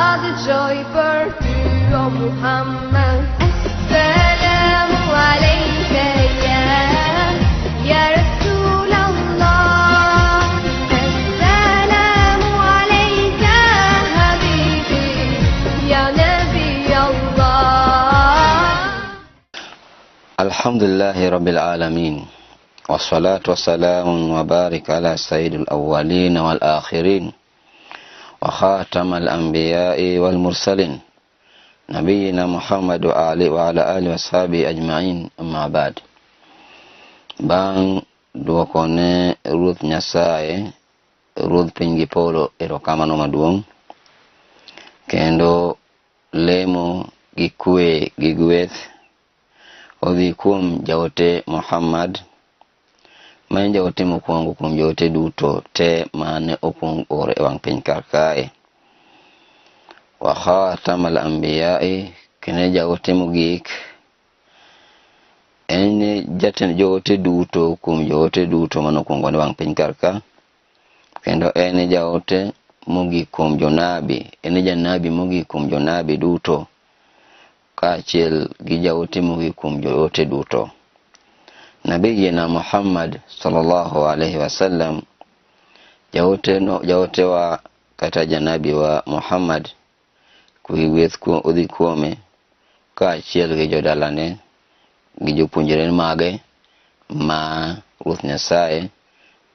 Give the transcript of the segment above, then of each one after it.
Ta dëgjoj për ty o Muhammed. Selamu alejke ya Rasul Allah. Selamu alejke habibi ya Nabi Allah. Alhamdulillahi Rabbil Alamin. Wassalatu wassalamu wa barik ala sayyidil awwalin wal akhirin wa khatamal anbiya'i wal mursalin nabiyina Muhammad wa ali wa ala alihi washabi ajma'in, amma ba'd. Bang' duoko ne Ruoth Nyasaye, Ruodh piny gi polo, erokamano maduong', kendo lemo gi kwe gi gweth odhi kuom jaote Muhammad, ma en jaote mokwongo kuom jaote duto te mane okwong oro e wang' piny kar kae, wa khatamal anbiya'i, kendo en jaote mogik, en jatend joote duto kuom joote duto mane okwongo e wang' piny kar ka, kendo en jaote mogik kuom jonabi, en janabi mogik kuom jonabi duto, kaachiel gi jaote mogik kuom joote duto. Nabiyina Muhammad sallallahu alaihi wasallam, jaote no, jaote wa kata janabi wa Muhammad, kwe gweth odhi kuome, kaachiel gi jodalane gi jopuonjre mage ma Ruoth Nyasaye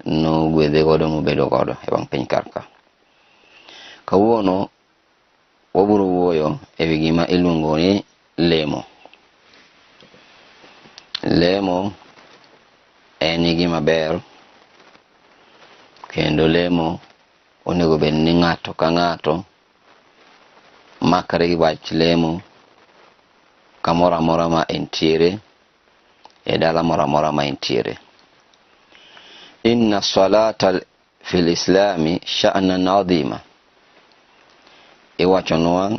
nogwedhe godo mobedo godo e wang' piny kar ka. Kawuono wabiro wuoyo e wi gima iluongo ni lemo. Lemo en gima ber, kendo lemo onego bed ni ng'ato ka ng'ato makre gi wach lemo kamoro amora ma entiere, e dala moro amora ma entiere. Inna salata fil islami sha'nan adhima. Iwachonwa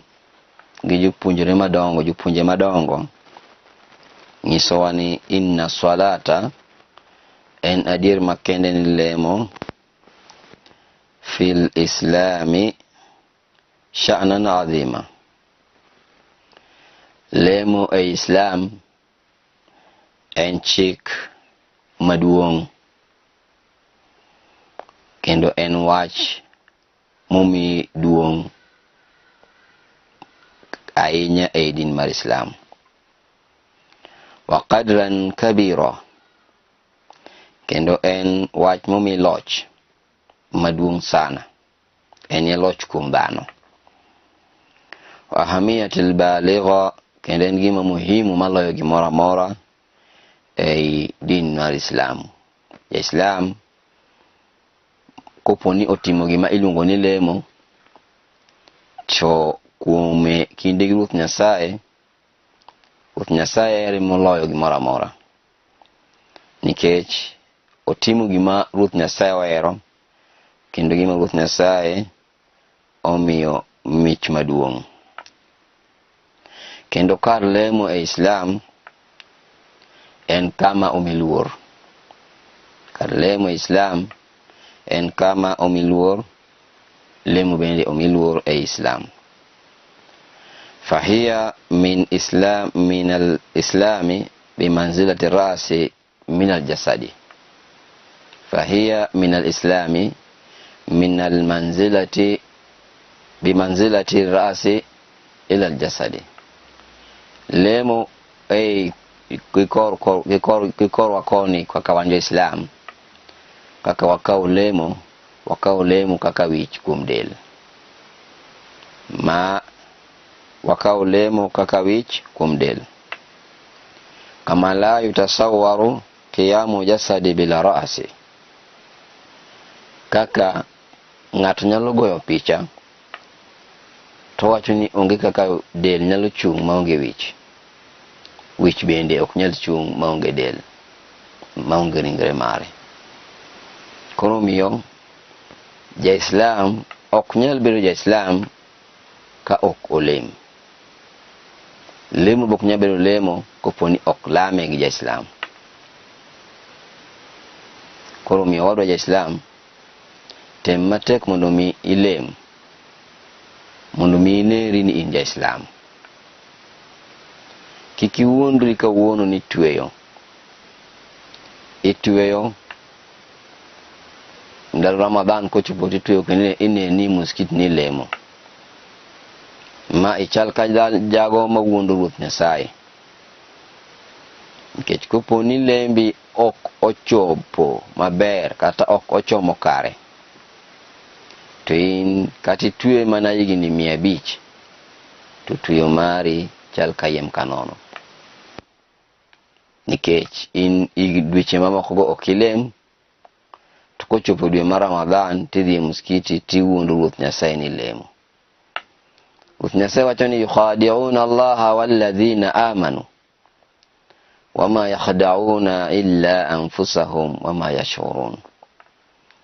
gi jopuonjre madongo, jopuonje madongo nyisowa ni inna salata en adier makende ni lemo fil islami sha'nan adhima. Lemo e Islam en chik maduong' kendo en wach momi duong' ahinya ei din mar Islam. Wa qadran kabira, kendo en wach momi loch maduong' sana, en e loch kuom dhano. Wa ahamiyatil baligha, kendo en gima muhimu maloyo gimoro amora ei din mar Islam. Ja Islam kopo ni otimo gima iluongo ni lemo, to kuome kinde gi Ruoth Nyasaye, Ruoth Nyasaye here moloyo gimoro amora, nikech otimo gima Ruoth Nyasaye ohero kendo gima Ruoth Nyasaye omiyo mich maduong'. Kendo kar lemo e Islam en kama omi luor. Kar lemo e Islam en kama omi luor, lemo bende omi luor e Islam. Fahiya min islam min al-islami bimanzilati rasi min al-jasadi. Fahiya min al-islami min al-manzilati bimanzilati rasi ila al-jasadi. Lemo ei gikorwa koni kaka wan jo Islam, kaka wakaw lemo, wakaw lemo kaka wich kuom del. Ma wakaw lemo kaka wich kuom del. Kama la yutasawwaru qiyamu jasadi bila ra'si. Kaka ng'ato nyalo goyo picha to wacho ni onge kaka del nyalo chung' maonge wich. Wich bende ok nyal chung' maonge del, maonge ringre mare. Koro miyo ja-Islam ok nyal bedo ja-Islam ka ok olem. Lemo ok nyal bedo lemo kopo ni ok lame gi ja-Islam. Koro miyo wadwa ja-Islam, tem matek mondo mi ilem, mondo Mondo mi ineri ni in ja-Islam. Kik iwuondri kawuono ni tweyo. Itweyo ndalo Ramadhan kochopo titweyo kendo ineni muskit ni lemo. Ma ichal ka jago mawuondo Ruoth Nyasaye. Nikech kopo ni lembi ok ochopo maber kata ok ochomo kare, to in kata itwe mana higni 500 to tweyo mari chal kayiem kanono. Nikech in dweche mamoko go ok ilem, to kochopo dwe mar Ramadhan tidhi e muskiti tiwuondo Ruoth Nyasaye ni lemo. Ruoth Nyasaye wacho ni yukhadi'una Allaha walladhina amanu wama yakhda'una illa anfusahum wama yash'urun.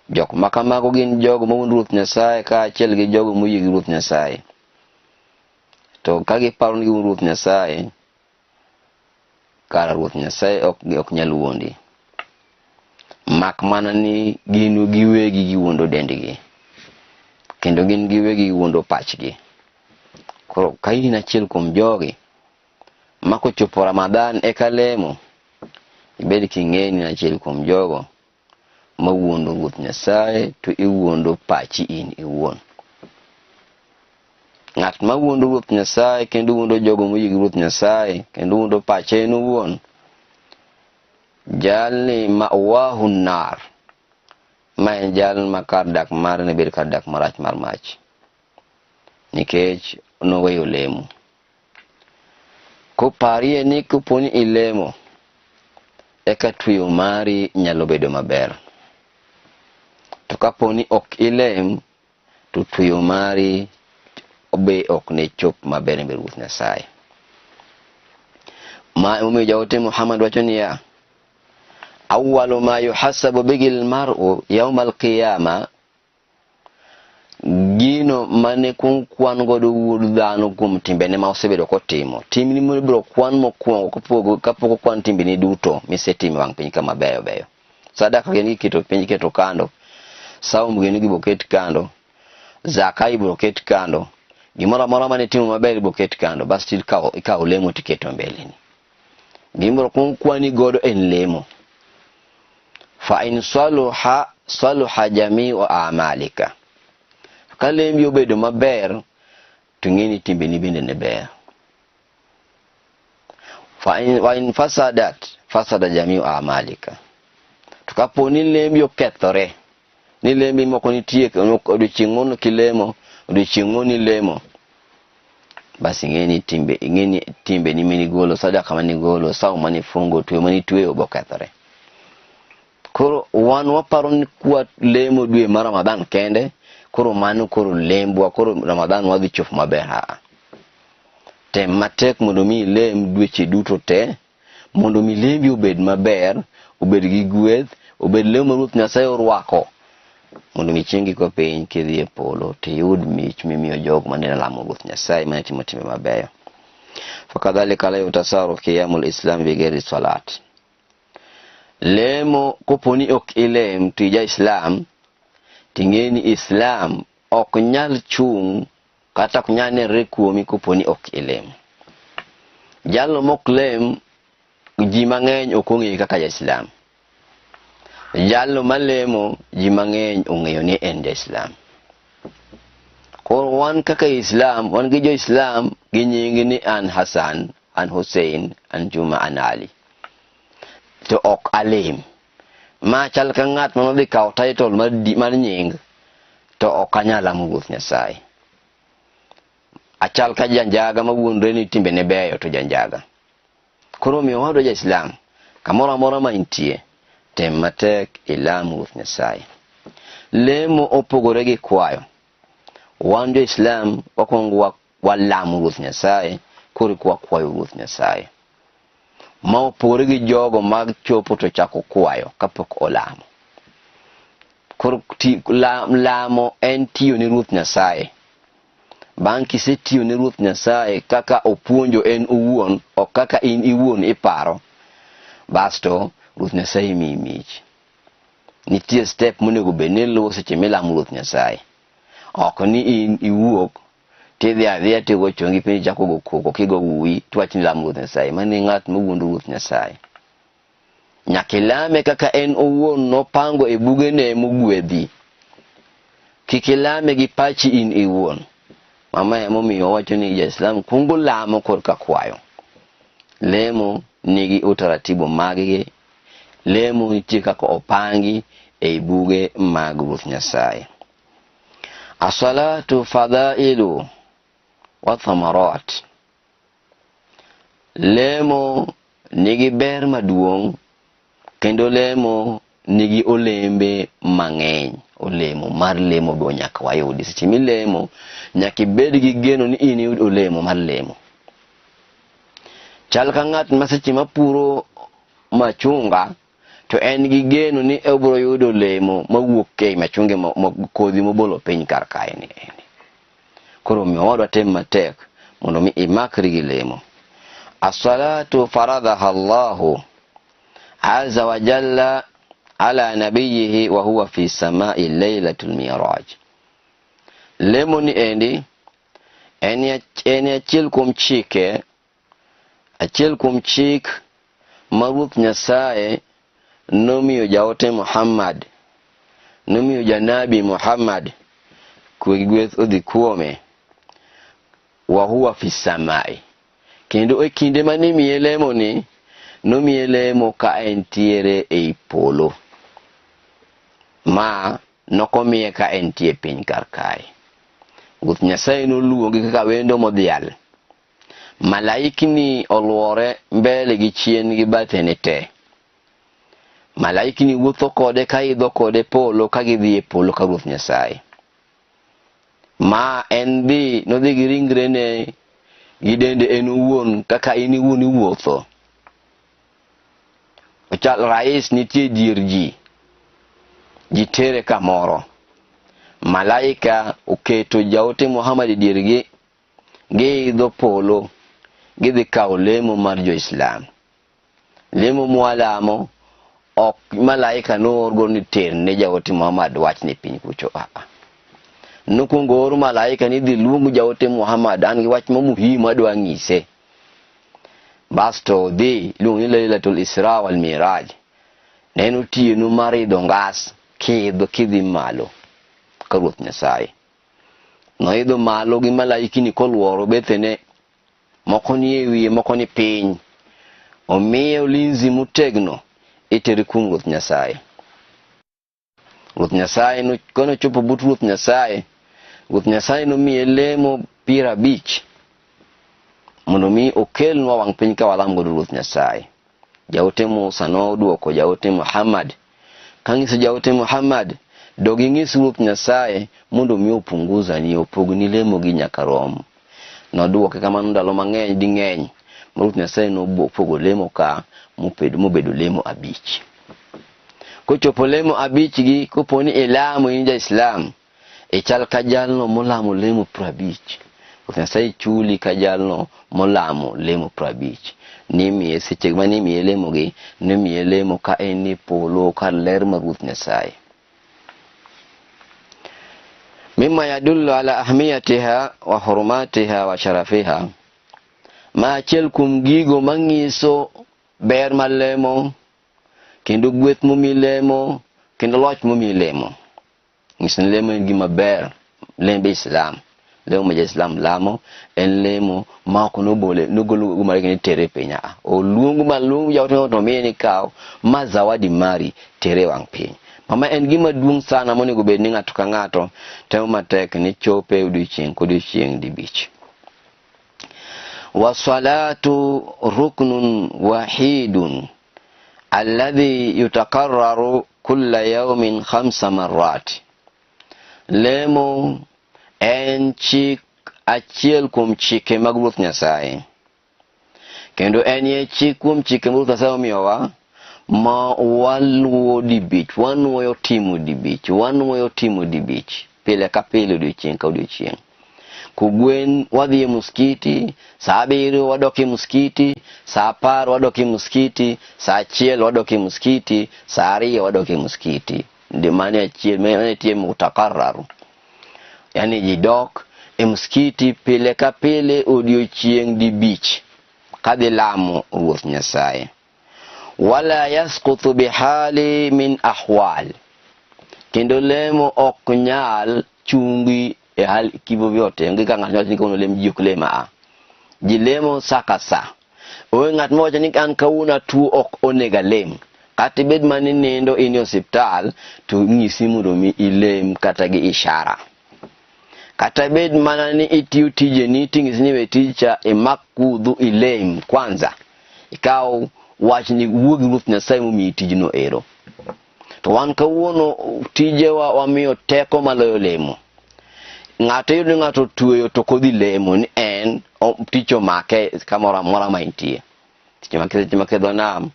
Jok ma kamago gin jogo mawuondo Ruoth Nyasaye kaachiel gi jogo moyie gi Ruoth Nyasaye. To ka giparo ni giwuondo Ruoth Nyasaye, kara Ruoth Nyasaye ok nyal wuondi. Mak mana ni gin giwegi giwuondo dendgi, kendo gin giwegi giwuondo pachgi. Koro ka in achiel kuom jogi ma kochopo Ramadhan eka lemo, ibed king'eyo ni in achiel kuom jogo mawuondo Ruoth Nyasaye to iwuondo pachi in iwuon. Ng'at mawuondo Ruoth Nyasaye kendo wuondo jogo moyie gi Ruoth Nyasaye kendo wuondo pache en owuon, jalni ma'wahu nar, ma en jal ma kar dak mare ne bed kar dak marach mar mach, nikech noweyo lemo. Koparie ni kopo ni ilemo, eka tweyo mari nyalo bedo maber. To kapo ni ok ilem, to tweyo mari be ok ne chop maber e mbele Ruoth Nyasaye. Ma emomiyo jaote Muhammad wacho niya, awwalu ma yuhasabu bihi almar'u yawm alqiyama, gino mane kuong kwan godo wuod dhano kuom timbene ma osebedo kotimo. Timni mibiro kwan mokwongo kapok okwan timbeni duto misetimo e wang' piny ka mabeyo beyo. Sadaka gin giketo piny iketo kando, saum gin ibiro ket kando, zaka ibiro ket kando, gimoro amora mane itimo maber ibiro ket kando, bas ikawo lemo tiketo mbeleni. Gimoro kuong kwani godo en lemo. Fa in saluha saluha jamiu amalika. Ka lembi obedo maber, to ing'e ni timbeni bende ne ber. Fa in, wa in fasadat fasada jamiu amalika. To kapo ni lembi okethore, ni lembi moko nitie odiochieng' mono kilemo, odiochieng' mono ilemo, bas ing'e ni timbe, ing'e ni timbeni minigolo, sadaka manigolo, sawo manifungo, tweyo manitweyo bokethore. Koro wan waparo ni kwa lemo dwe mar Ramadhan kende, koro mano koro lembwa, koro Ramadhan wadhi chopo maber. Aa. Tem matek mondo mi ilem dweche duto te, mondo mi lembi obed maber, obed gi gweth, obed lemo ma Ruoth Nyasaye orwako, mondo mi chieng' giko piny kidhi e polo tiyud mich mimiyo jogo mane lamo Ruoth Nyasaye mane timo timbe mabeyo. Fakadhalika la yutasaru qiyamul islam bighairi salat. Lemo kopo ni ok ilem to ija Islam, ting'e ni Islam ok nyal chung' kata ok nyal nenre kuomi kopo ni ok ilem. Jalno mok lem, ji mang'eny ok ong'eyo kaka ja Islam. Jalno malemo, ji mang'eny ong'eyo ni en ja Islam. Koro wan kaka Islam, wan gi jo Islam gi nying ni an Hassan, an Hussein, an Juma, an Ali. To ok alem. Ma chal ka ng'at manodhi kawo title mar nying, to ok anyal lamo Ruoth Nyasaye. Achal ka janjaga mawuondre ni timbene beyo to janjaga. Koro omiyo wadwa ja Islam, kamoro amora ma intie, tem matek ilam Ruoth Nyasaye. Lemo opogore gi kwayo. Wan jo Islam wakwongo walamo Ruoth Nyasaye, koro eka wakwayo Ruoth Nyasaye. Ma opogore gi jogo mag chopo to chako kwayo kapok olamo. Koro lamo en tiyo ne Ruoth Nyasaye. Bang' kisetiyo ne Ruoth Nyasaye kaka opuonjo en owuon, ok kaka in iwuon iparo, basto Ruoth Nyasaye miyi mich. Nitie step monego bed ni iluwo seche milamo Ruoth Nyasaye. Ok ni in iwuok Tidhi adhiya tigo chongi piny ichako go koko kigo uwi tiwacho ni lamo Ruoth Nyasaye. Mano e ng'at mowuondo Ruoth Nyasaye. Nyaka ilame kaka en owuon nopango e bugene mogwedhi. Kik ilame gi pachi in iwuon. Mama emomiyo owacho ni ja-Islam kuongo lamo korka kwayo. Lemo nigi utaratibu maggi. Lemo nitie kaka opangi ei buge mag Ruoth Nyasaye. Asalatu fadailu wa thamarat. Lemo nigi ber maduong' kendo lemo nigi olembe mang'eny. Olemo mar lemo be nyaka wayudi. Seche milemo nyaka ibed gi geno ni in iyud olemo mar lemo. Chal ka ng'at ma seche mapuro machunga to en gi geno ni obiro yudo olemo mawuok ei machunge kodhi mobolo piny kar kae ni endi. Koro omiyo wadwa tem matek mondo mi imakri gi lemo. As-salatu faradaha Allahu azza wa jalla ala nabiyihi wa huwa fi samai laylatul miraj. Lemo ni endi en achiel kuom chike, achiel kuom chik ma Ruoth Nyasaye nomiyo jaote Muhammad, nomiyo janabi Muhammad kwe gi gweth odhi kuome, wa huwa fi samai. Kendo e kinde mane imiye lemo ni, nomiye lemo ka entiere ei polo. Ma nokomiye ka entie piny kar kae. Ruoth Nyasaye noluonge kaka wendo modhial. Malaikni oluore mbele gi chien gi bathene te. Malaikni wuotho kode ka idho kode polo ka gidhi e polo ka Ruoth Nyasaye. Ma en dhi, nodhi gi ringrene gi dende en owuon kaka in iwuon iwuotho. Ochal rais nitie dier ji. Ji tere kamoro. Malaika oketo jaote Muhammad e diergi, giidho polo, gidhi kawo lemo mar jo-Islam. Lemo mwalamo ok malaika noorgo ni ter ne jaote Muhammad wach ni piny kucho. Aa. Nokwongo or malaika ni dhi luong jaote Muhammad, an gi wach ma muhimu adwa nyise. Basto dhi iluongo ni Lailatul Isra wal Miraj. Ne en otieno mar idho ngas kiidho kidhi malo ka Ruoth Nyasaye. Noidho malo gi malaikini koluoro bethene, moko ni e wiye, moko ni piny. Omiye ulinzi motegno itere kuom Ruoth Nyasaye. Ruoth Nyasaye kane ochopo but Ruoth Nyasaye, Ruoth Nyasaye nomiye lemo 50 mondo mi okelnwa wang' piny ka walam godo Ruoth Nyasaye. Jaote Musa nodwoko jaote Muhammad kanyiso jaote Muhammad dog ing'is Ruoth Nyasaye mondo mi opunguzani opogni lemo gi nyaka rom. Nodwoke kamano ndalo mang'eny ding'eny ma Ruoth Nyasaye nopogo lemo ka mobedo lemo 5. Kochopo lemo 5 gi kopo ni ilamo in ja-Islam, ichal ka jalno molamo lemo 50. Ruoth Nyasaye chuli ka jalno molamo lemo 50. Nimiye seche ma nimiye lemo gi, nimiye lemo ka en e polo kar ler mar Ruoth Nyasaye. Mimma yadullu ala ahmiyatiha wa hurumatiha wa sharafiha. Ma achiel kuom gigo manyiso ber mar lemo, kendo gweth momi lemo, kendo loch momi lemo. Nyiso ni lemo en gima ber, lembe Islam. Lemo ma ja-Islam lamo en lemo ma ok nobole, nogolo malaika ni tere piny. Aa, oluong ma luong jaote to miye ni kaw ma zawadi mari tere wang' piny. Mama en gima duong' sana monego bed ni ng'ato ka ng'ato temo matek ni chope odiochieng' kodiochieng' dibich. Wasalatu ruknun wahidun alladhi yutakarraru kulla yawmin 5 marrat. Lemo en chik achiel kuom chike mag Ruoth Nyasaye. Kendo en e chik kuom chike mag Ruoth Nyasaye omiyowa ma waluwo dibich, wanuoyo timo dibich, wanuoyo timo dibich pile ka pile odiochieng' ka odiochieng'. Kogwen wadhi e muskiti, saa 7 wadok e muskiti, saa 10 wadok e muskiti, saa 1 wadok e muskiti, saa 2 wadok e muskiti. Ndi mane achiel, mane tie mutakarraru. Yani ji dok e msikiti pile ka pile odiochieng' dibich kadhi lamo Ruoth Nyasaye. Wala yasqutu bihali min ahwal, kendo lemo ok nyal chungi e hal kivo vyote. Onge ka ng'ato wacho ni kawuono lem ji ok lem a. Ji lemo sa ka sa. Onge ng'at mawacho ni an kawuono atuo ok onego alem. Kata ibed mana ni nindo in e osiptal to inyisi mondo mi ilem kata gi ishara. Kata bed mana ni itiyo tijeni ting'isi ni we tij cha imak kudhu ilem kwanza. Ikaw wach ni wuo gi Ruoth Nyasaye momiyi tijno ero. To wan kawuono tijewa wamiyo teko maloyo lemo. Ng'ato iyudo ni ng'ato otweyo to ok odhi lemo ni en tich omake kamoro amora ma entie. Tich omake seche moko e dho nam,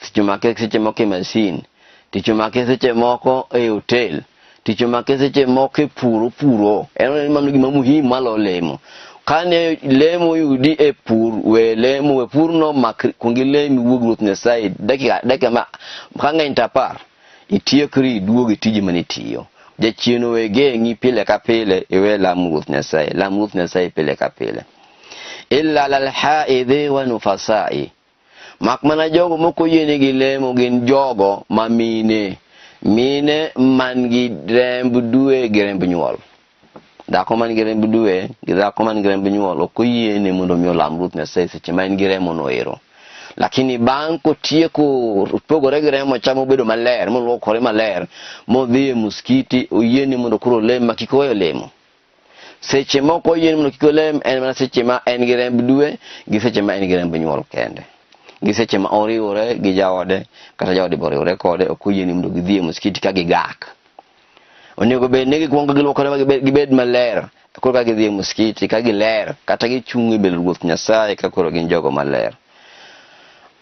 tich omake seche moko e masin, tich omake seche moko e hotel, tich omake seche moko e pur opuro. En oneno ni mano gima muhimu maloyo lemo. Kane lemo oyudi e pur, we lemo, we purno mak kuong ilem iwuo gi Ruoth Nyasaye dakika dakika ma ka ng'eny to apar itiekri iduog e tiji mane itiyo. Jachien owe geng'i pile ka pile iwe lamo Ruoth Nyasaye. Lam Ruoth Nyasaye pile ka pile. Illa lalhaidhi wa nufasai. Mak mana jogo mok oyienegi lemo gin jogo ma mine. Mine man gi remb dwe gi remb nyuol. Dhako man gi remb dwe gi dhako man gi remb nyuol ok oyiene mondo mi olam Ruoth Nyasaye seche ma en gi remo no ero. Lakini bang' kotieko pogore gi remo cha mobedo maler, moluokore maler, modhi e muskiti, oyiene mondo koro olem ma kik oweyo lemo. Seche moko oyiene mondo kik olem en mana seche ma en gi remb dwe gi seche ma en gi remb nyuol kende. Gi seche ma oriwore gi jaode kata jaode be oriwore kode ok oyiene mondo gidhi e muskiti ka gigak. Onego bed ni gikuongo giluokore ma gibed maler koro ka gidhi e muskiti ka giler kata gichung' e mbele Ruoth Nyasaye ka koro gin jogo maler.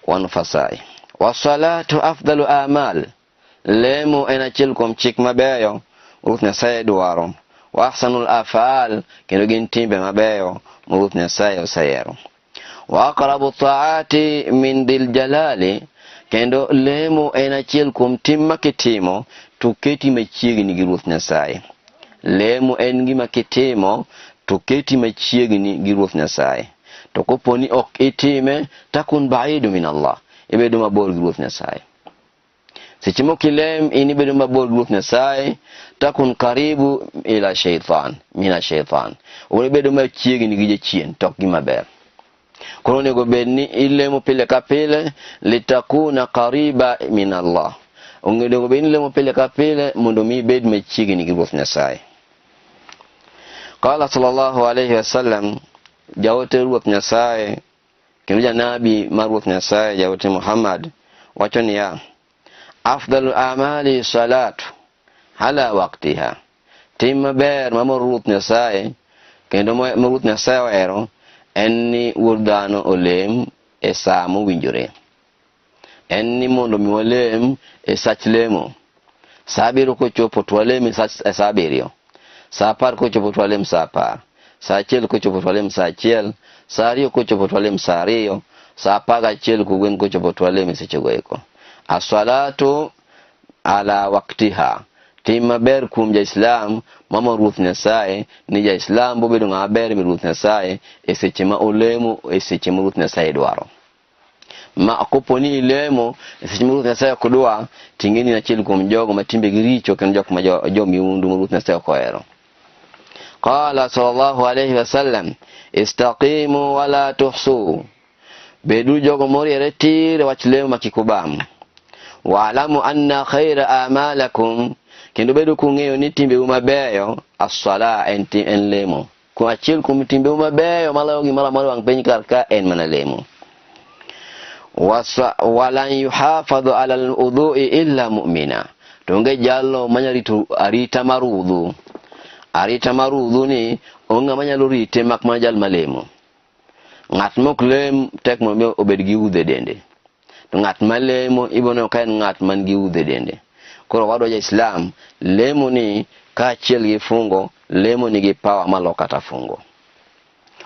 Wanufasai. Wasalatu afdalu amal. Lemo en achiel kuom chik mabeyo Ruoth Nyasaye dwaro. Wa ahsanul afaal kendo gin timbe mabeyo ma Ruoth Nyasaye oseyiero. Wa aqrabu taati min dhil jalali kendo lemo en achiel kuom tim ma kitimo to keti machiegni gi Ruoth Nyasaye. Lemo en gima kitimo to keti machiegni gi Ruoth Nyasaye. To kopo ni ok itime takun baidu min Allah, ibedo mabor gi Ruoth Nyasaye. Seche mok ilem in ibedo mabor gi Ruoth Nyasaye, takun karibu ila shaitan, mina shaitan. Omiyo ibedo machiegni gi jachien to ok gima ber. Koro onego bed ni ilemo pile ka pile litakuna qariba min Allah. Onego bed ni ilemo pile ka pile mondo mi ibed machiegni gi Ruoth Nyasaye. Qala sallallahu alayhi wasallam, jaote Ruoth Nyasaye kendo janabi mar Ruoth Nyasaye jaote Muhammad wacho niya, afdalu amali salatu ala waqtiha. Tim maber mamoro Ruoth Nyasaye kendo ma Ruoth Nyasaye ohero en ni wuod dhano olem e sa mowinjore. En ni mondo mi walem e sach lemo. Sa abiriyo kochopo to walem e sa abiriyo. Sa apar kochopo to walem sa apar. Sa achiel kochopo to walem sa achiel. Sa ariyo kochopo to walem sa ariyo. Sa apar gachiel kogwen kochopo to walem e sechego eko. As-salatu ala waqtiha. Tim maber kuom ja-Islam mamoro Ruoth Nyasaye ni ja-Islam bobedo ng'ama ber mi Ruoth Nyasaye e seche ma olemo e seche ma Ruoth Nyasaye dwaro. Ma kopo ni ilemo e seche ma Ruoth Nyasaye ok dwa, ting'e ni in achiel kuom jogo ma timbegi richo kendo jok ma jo miundu ma Ruoth Nyasaye ok ohero. Qala sallallahu alayhi wasallam, istaqimu wala tuhsu. Beduru jogo moriere tir e wach lemo ma kik ubam. Wa'lamu anna khayra a'malakum, kendo bedo kung'eyo ni timbeu mabeyo as-sala en, en lemo. Kuom achiel kuom timbeu mabeyo maloyo gimoro amora e wang' piny kar ka en mana lemo. Walan yuhafadhu ala al-udhu'i illa mu'mina. To onge jalno manyalo rito arita mar udhu. Arita mar udhu ni onge ng'ama nyalo rite mak mana jal malemo. Ng'at mok lem tek mondo mi obed gi udhu e dende. To ng'at malemo ibiro neno ka en ng'at man gi udhu e dende. Koro wadwa ja Islam, lemo ni kaachiel gi fungo, lemo nigi power malo kata fungo.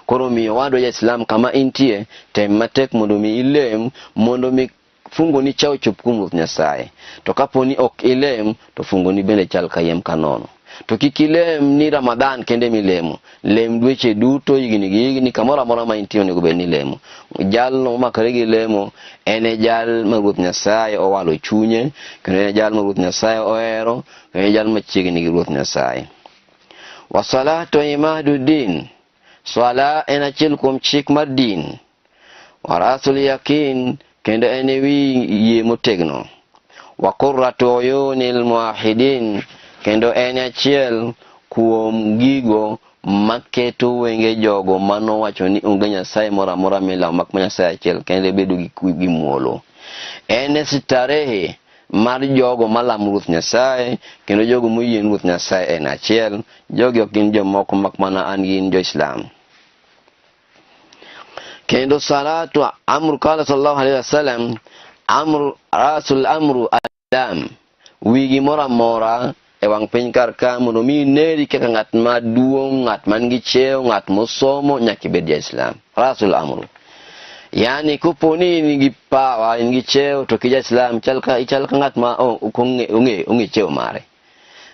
Koro omiyo wadwa ja Islam kama intie, tem matek mondo mi ilem, mondo mi fungo ni cha ochop kuom Ruoth Nyasaye. To kapo ni ok ilem, to fungo ni bende chal kayiem ka nono. To kik ilem ni Ramadhan kende milemo. Lem dweche duto, higni gi higni, kamoro amora ma intie onego bed ni ilemo. Jalno momakore gi lemo en e jal ma Ruoth Nyasaye owalo chunye, kendo en e jal ma Ruoth Nyasaye ohero, kendo en e jal machiegni gi Ruoth Nyasaye. Wasalatu imadu din. Swala en achiel kuom chik mar din. Warasul yakin, kendo en e wi yie motegno. Wa qurratu uyunil muwahidin, kendo en achiel kuom gigo maketo wenge jogo manowacho ni onge Nyasaye moro amora milamo mak mana Nyasaye achiel kende bedo gi muolo. En e starehe mar jogo malamo Ruoth Nyasaye kendo jogo moyie ni Ruoth Nyasaye en achiel. Jogi ok gin jomoko mak mana an gin jo-Islam. Kendo salatu amru qala sallallahu alaihi wasallam amru rasul amru al-islam, wi gimoro amora e wang' piny kar ka mondo mi ineri kaka ng'at maduong', ng'at man gi cheo, ng'at mosomo, nyaka ibed ja-Islam. Rasul amru. Yani kopo ni in gi power, in gi cheo to ki ja-Islam chal ka ichal ka ng'at ma ok ong'e cheo mare.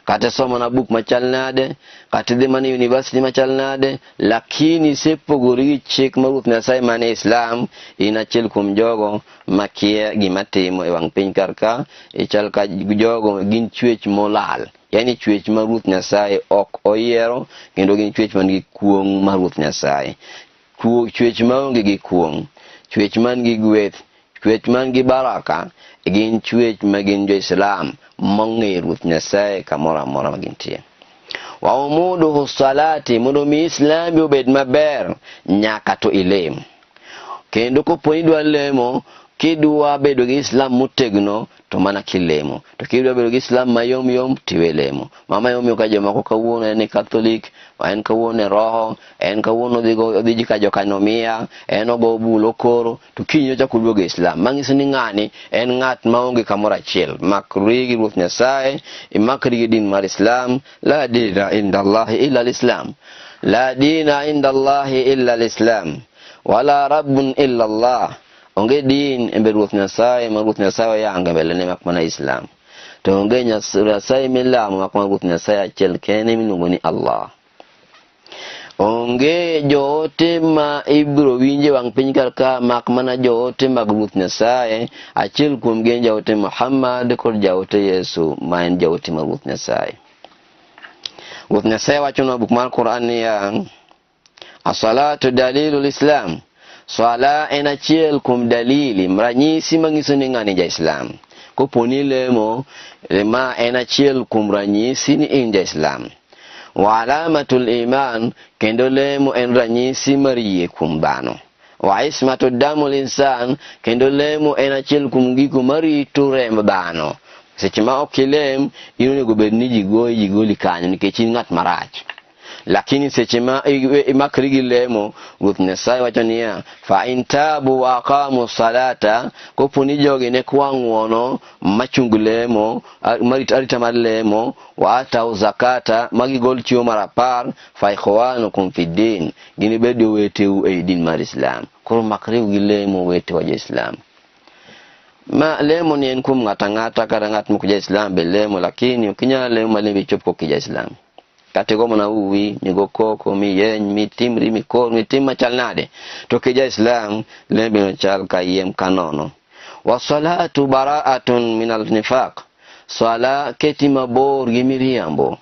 Kata somo na buk machal nade, kata idhi mana university machal nade, lakini isepogori gi chik mar Ruoth Nyasaye man e Islam, in achiel kuom jogo makia gima timo e wang' piny kar ka, ichal ka jogo gin chwech molal. Yani chwech ma Ruoth Nyasaye ok oyiero, kendo gin chwech man gi kuong' mar Ruoth Nyasaye. Chwech maonge gi kuong', chwech man gi gweth, chwech man gi baraka, gin chwech ma gin jo-Islam mong'eyo Ruoth Nyasaye kamoro amora ma gintie. Wa umuduhu salati, mondo mi Islami obed maber, nyaka to ilem. Kendo kopo ni idwa lemo, kidwa bedo gi Islam motegno, to mana kilemo. To kidwa bedo gi Islam mayom yom, tiwe lemo. Mama yom yom ka jomoko kawuono en Catholic, en kawuono e roho, en kawuono odhi ka jokanomia, en ogo bul okoro, to kiny ochako oduogo e Islam. Manyiso ni ng'ani en ng'at maonge kamoro achiel. Makri gi Ruoth Nyasaye, imakri gi din mar Islam. La dina inda Allahi illa al-Islam. La dina inda Allahi illa al-Islam. Wala rabbun illa Allah. Onge din e mbele Ruoth Nyasaye ma Ruoth Nyasaye oyango e mbelene mak mana Islam. To onge Nyasaye milamo mak mana Ruoth Nyasaye achiel kende miluongo ni Allah. Onge joote ma ibiro winje wang' piny kar ka mak mana joote mag Ruoth Nyasaye, achiel kuomgi en jaote Muhammad kod jaote Yesu ma en jaote mar Ruoth Nyasaye. Ruoth Nyasaye wachonwa buk mar Quran niya, As-salatu dalilul Islam. Swala en achiel kuom dalili, ranyisi manyiso ni ng'ani ja-Islam. Kopo ni lemo, ma en achiel kuom ranyisi ni in ja-Islam. Wa alamatul iman, kendo lemo en ranyisi mar yie kuom dhano. Wa ismatu damul insan, kendo lemo en achiel kuom gigo marito remb dhano. Seche ma ok ilem, in onego bed ni ji goyi, ji goli kanyo nikech in ng'at marach. Lakini seche ma imakri gi lemo, Ruoth Nyasaye wacho niya, fa in tabu wa aqamu salata, kopo ni jogi ne kwa ng'uono machung lemo, marit arita mar lemo, wa atau zakata, magigol chiwo mar 10, fa ikhwanukum fi din, ginibed oweteu ei din mar Islam. Koro makriu gi lemo owetewa jo-Islam. Ma lemo ni en kuom ng'ato ang'ata kata ng'at mok ja-Islam be lemo, lakini ok inyal lemo ma lembi chop kok ja-Islam. Kata igo mana uwi, migo koko, miyeny, mitimri, mikor, mitim machal nade, to ki ja-Islam lembi no chal ka yiem ka nono. Wa salatu bara'atun min al-nifaq. Sala keti mabor gi miriambo.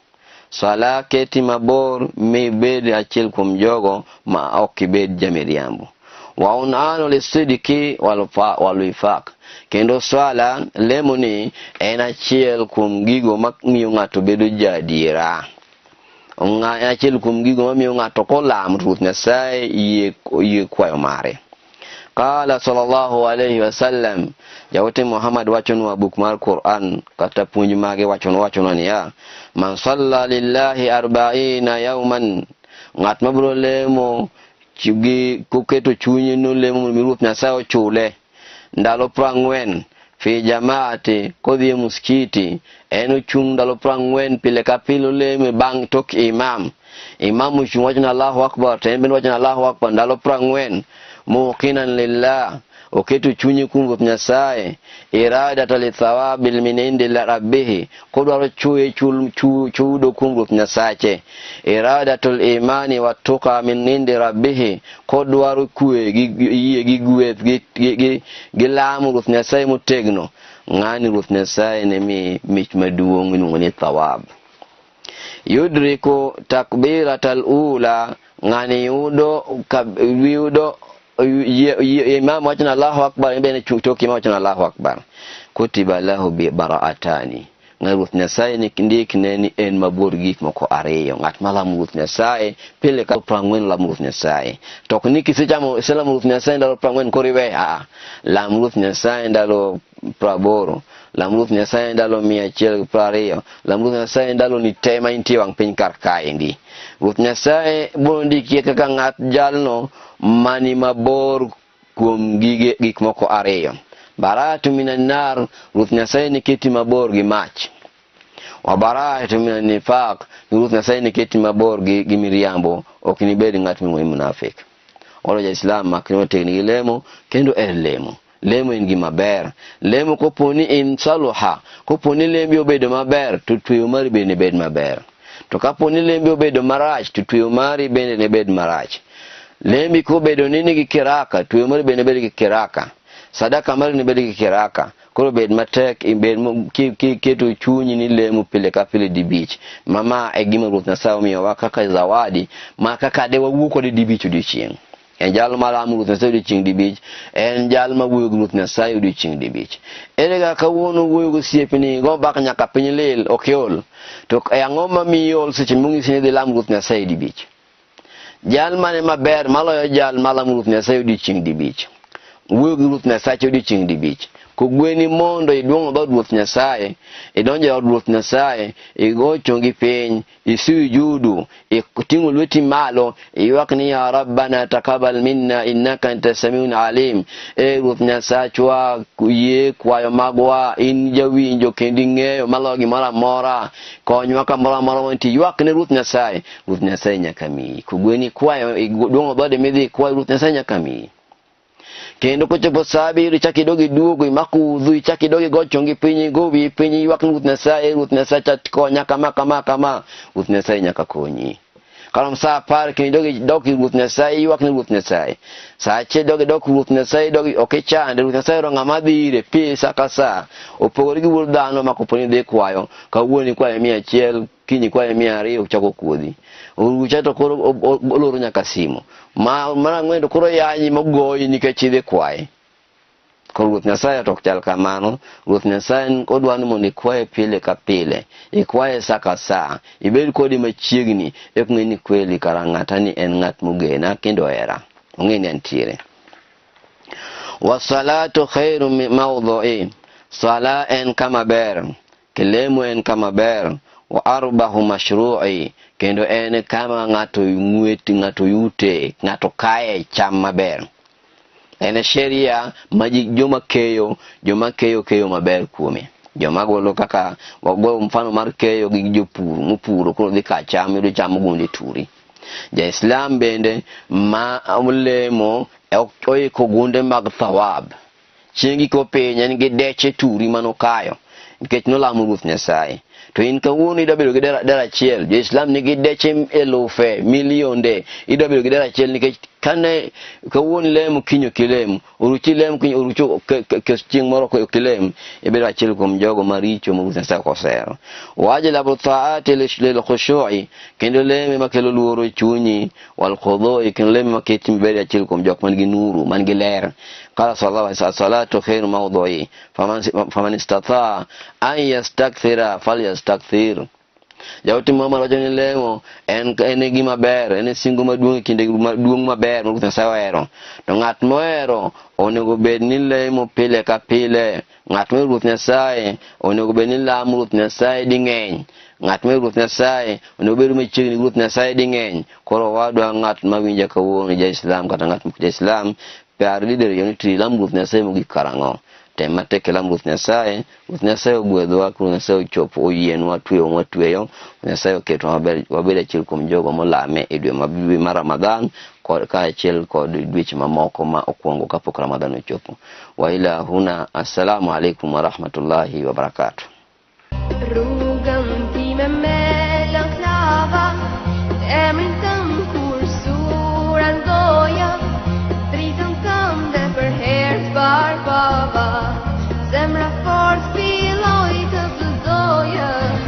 Sala keti mabor mibed achiel kuom jogo ma ok ibed jamiriambo. Wa un'anu lisidiki wal wifaq. Kendo swala lemo ni en achiel kuom gigo mamiyo ng'ato bedo jaadiera. En achiel kuom gigo mamiyo ng'ato kolamo Ruoth Nyasaye yie kwayo mare. Qala sallallahu alayhi wasallam, jaote Muhammad wachonwa buk mar Quran kata puonj mage wachonwa niya, man salla lillahi 40 yawman, ng'at mabiro lemo gi koketo chunye nolemo mondo mi Ruoth Nyasaye ochule ndalo 40 fi jamaati, kodhi e muskiti, en ochung' ndalo 40 pile ka pile olemo bang' tok imam. Imam ochung' wacho ni Allahu Akbar, to en bende wacho ni Allahu Akbar ndalo 40 muqinan lillah. Oketo chunye kuom Ruoth Nyasaye, iradata li thawabil min indi rabbihi, kodwaro chuye chul chudo kuom Ruoth Nyasache, iradatul imani wattuqa min indi rabbihi, kodwaro kwe gi yie gi gweth gi lamo Ruoth Nyasaye motegno, ng'ani Ruoth Nyasaye ne mi mich maduong' miluongo ni thawab. Yudriku takbiratal ula, ng'ani yudo yudo imam wacho ni Allahu Akbar, en bende tok imam wacho ni Allahu Akbar. Kutiba lahu bi bara'atani, ng'at Ruoth Nyasaye ni ndikne ni en mabor gi gik moko ariyo. Ng'at malamo Ruoth Nyasaye pile ka 40 lamo Ruoth Nyasaye, to ok ni kisechamo iselamo Ruoth Nyasaye ndalo 40 koro iwe. A lam Ruoth Nyasaye ndalo 80, lam Ruoth Nyasaye ndalo 120, lam Ruoth Nyasaye ndalo ni te ma intie wang' piny kar kaendi. Ruoth Nyasaye biro ndikie kaka ng'at jalno mani mabor kuom gige gik moko ariyo. Bara'atu minan nar, Ruoth Nyasaye niketi mabor gi mach. Wa bara'atu minan nifaq, Ruoth Nyasaye niketi mabor gi miriambo, ok nibed ng'at miluongo ni munafik. Oro ja-Islam makre mategni gi lemo kendo en lemo. Lemo en gima ber. Lemo kopo ni in saluha, kopo ni lembi obedo maber, to tweyo mari bende bed maber. To kapo ni lembi obedo marach, to tweyo mari bende ne bed marach. Lembi kobedo ni nigi kiraka, tweyo mari bende bed gi kiraka. Sadaka mari ne bed gi kiraka. Koro bed matek, bed keto chunyi ni lemo pile ka pile dibich. Mama e gima Ruoth Nyasaye omiyowa kaka zawadi, ma kaka de wawuo kode dibich odiochieng'. En jal ma lamo Ruoth Nyasaye odiochieng' dibich, en jal ma wuoyo gi Ruoth Nyasaye odiochieng' dibich. Ere kaka kawuono wuoyo gi osiepni, go mbaka nyaka piny lil, ok iol. To e ang'o mamiyi ol seche mong'isi ni idhi lam Ruoth Nyasaye dibich? Jal mane maber maloyo jal malamo Ruoth Nyasaye odiochieng' dibich? Wuoyo gi Ruoth Nyasaye odiochieng' dibich. Kogweni mondo iduong' dhood Ruoth Nyasaye, idonjo e od Ruoth Nyasaye, igo chongi piny, isujudu, iting'o lweti malo, iywak ni ya Rabbana takabal minna innaka anta samiun alim. E Ruoth Nyasachwa, yie kwayo magwa, in jawinjo kendo ing'eyo maloyo gimoro amora. Konywa kamoro amora wantie. Ywak ne Ruoth Nyasaye, Ruoth Nyasaye nyaka miyi. Kogweni kwayo, iduong'o dhode midhi ikwayo, Ruoth Nyasaye nyaka miyi. Kendo kochopo sa abiriyo ichak idog iduogo, imako udhu, ichak idog igo chongi piny, igo wiyi piny, iywak ni Ruoth Nyasaye, Ruoth Nyasaye konya kama kama kama. Ruoth Nyasaye nyaka konyi. Karom sa 10 kendo idog idok ir Ruoth Nyasaye, iywak ni Ruoth Nyasaye. Sa 1 idog idok Ruoth Nyasaye, idog ok ichande, Ruoth Nyasaye oro ng'ama dhi ire pile sa ka sa. Opogore gi wuod dhano ma kopo ni idhi kwayo, kawuono ikwaye 100, kiny ikwaye 200, ochako kuodhi. Orucha to koro oloro nyaka simu. Mar ang'wen to koro yanyi mogoyi nikech idhi kwaye. Koro Ruoth Nyasaye to ok chal kamano. Ruoth Nyasaye odwa ni mondo ikwaye pile ka pile, ikwaye sa ka sa, ibed kode machiegni, eka ong'e ni kweli kara ng'ata ni en ng'at mogena kendo ohera. Ong'e ni antiere. Wasalatu khairu mawdhu'i. Sala en kama ber, kilemo en kama ber, wa arbahu mashru'i, kendo en kama ng'ato ng'wet, ng'ato yute, ng'ato kaye cham maber. En sheria ma ji joma keyo, joma keyo keyo maber kuome. Joma golo kaka wago mfano mar keyo gi jopur mopuro koro dhi ka cham, yudo cham ogunde turi. Ja-Islam bende ma olemo oiko gunde mag thawab. Chieng' giko piny en gi deche turi manokayo nikech nolamo Ruoth Nyasaye. To in kawuono idwa bedo gi dera achiel, jo-Islam nigi deche elufe, milionde, idwa bedo gi dera achiel nikech kane kawuono ilemo kiny ok ilem, oruchi ilem kiny oruchi chieng' moro ok ilem, ibedo achiel kuom jogo maricho ma Ruoth Nyasaye ok osero. Wajlabu taati lil khushu'i, kendo leme makelo luoro e chunyi, wal khudu'i, kendo leme maketi mibed achiel kuom jok man gi nuru, man gi ler. Qala sallallahu alayhi wa sallam, salatu khairu mawdu'i, faman istata'a an yastakthira falyastakthir. Jaote Muhammad wacho ni lemo en gima ber, en singo maduong' e kinde maduong' maber ma Ruoth Nyasaye ohero. To ng'at mohero onego bed ni lemo pile ka pile. Ng'at mohero Ruoth Nyasaye onego bed ni lamo Ruoth Nyasaye ding'eny. Ng'at mohero Ruoth Nyasaye onego bed machiegni gi Ruoth Nyasaye ding'eny. Koro owadwa ng'at mawinja kawuono ja-Islam kata ng'at mok ja-Islam, par didiriyo ni to ilam Ruoth Nyasaye mogik karang'o. Tem matek ilam Ruoth Nyasaye. Ruoth Nyasaye ogwedhwa, Ruoth Nyasaye ochopo oyienwa tweyo mwatweyo. Ruoth Nyasaye oketwa maber wabed achiel kuom jogo molame e dwe mar Ramadhan kod kaachiel kod dweche mamoko ma okwongo kapok Ramadhan ochopo. Wa ila huna, assalamu alaikum wa rahmatullahi wa barakatuh.